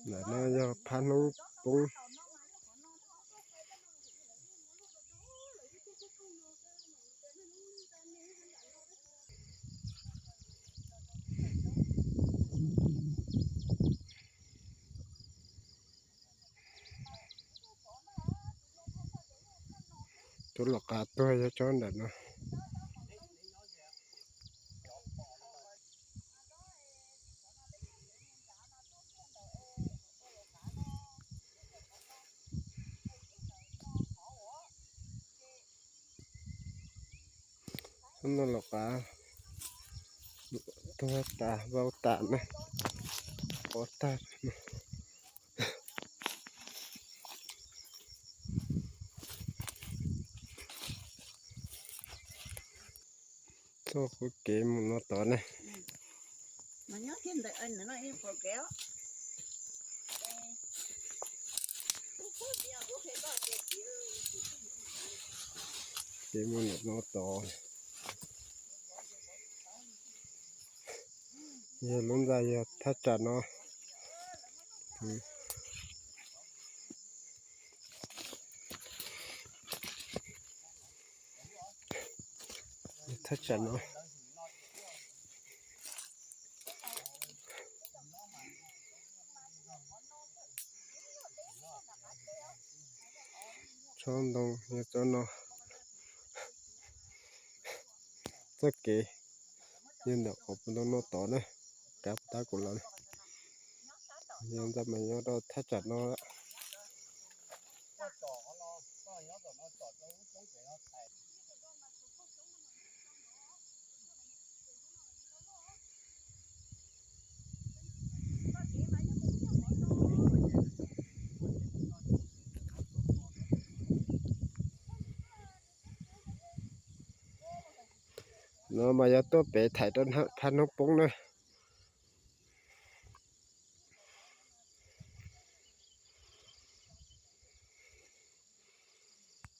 Ntawm no yog phab hnub poob. Tsob los qav tuag yog tsob ntawm no. Tsob no los qav tuag tas vau tas na, qov tag. Txoj qub kev mus no tod ne. Kev mus no tod. Yog lub ntxa yog thaj tsam no. Thaj tsam no. Tsob ntoo yog tsob no. Txoj kev yog ntawm qhov puas ntoo no tod na, kav puas tab kuv los. Yog ntxa mas nyob rau thaj tsam no. No mas yog tuaj pem thaiv rau phab hnub poob na.